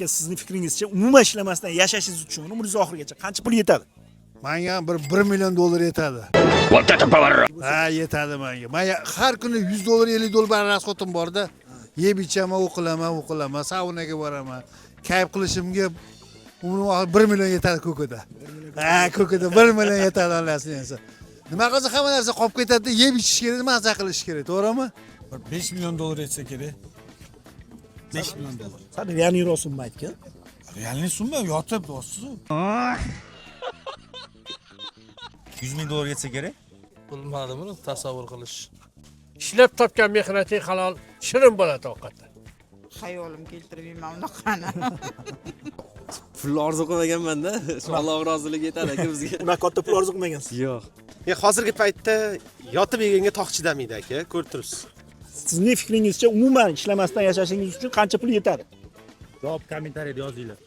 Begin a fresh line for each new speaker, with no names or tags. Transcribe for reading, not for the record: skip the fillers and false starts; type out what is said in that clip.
Sizni fikringizcha, umuman ishlamasdan yashashingiz uchun umringiz oxirigacha qancha pul yetadi?
Manga ham bir 1 million dollar yetadi.
Вот это поворот!
Ha, yetadi menga. Men har kuni 100 dollar, 50 dollar bari расход im borda. Yeb ichaman, u qilaman, u qilaman, saunaga boraman. Kayf qilishimga umrim oxiri 1 million yetadi ko'kada. Ha, ko'kada 1 million yetadi onasini esa. Nima qilsa hamma narsa qolib ketadi, yeb ichish kerak, maza qilish kerak, to'g'rimi?
Bir 5 million dollar yetsa kerak. 5 million dollar.
San реальный roq summa aytgin.
Реальный summa yotib do'sti.
100 ming dollar yetsa kerak.
Bilmadim uni tasavvur qilish.
Ishlab topgan mehnating halol, shirin bo'ladi ovqatda.
Xayolim keltirmayman unaqani.
Pulni orzu qilmaganmanda. Shu Alloh roziligi yetadi aka bizga.
Unaqa katta pul orzu qilmagansiz.
Yo'q.
Hozirgi paytda yotib yeganga tog' chidamaydi aka, ko'rib turibsiz.
Sizning fikringizcha, umuman ishlamasdan yashashingiz uchun qancha pul yetadi?
Javob kommentariyada yozinglar.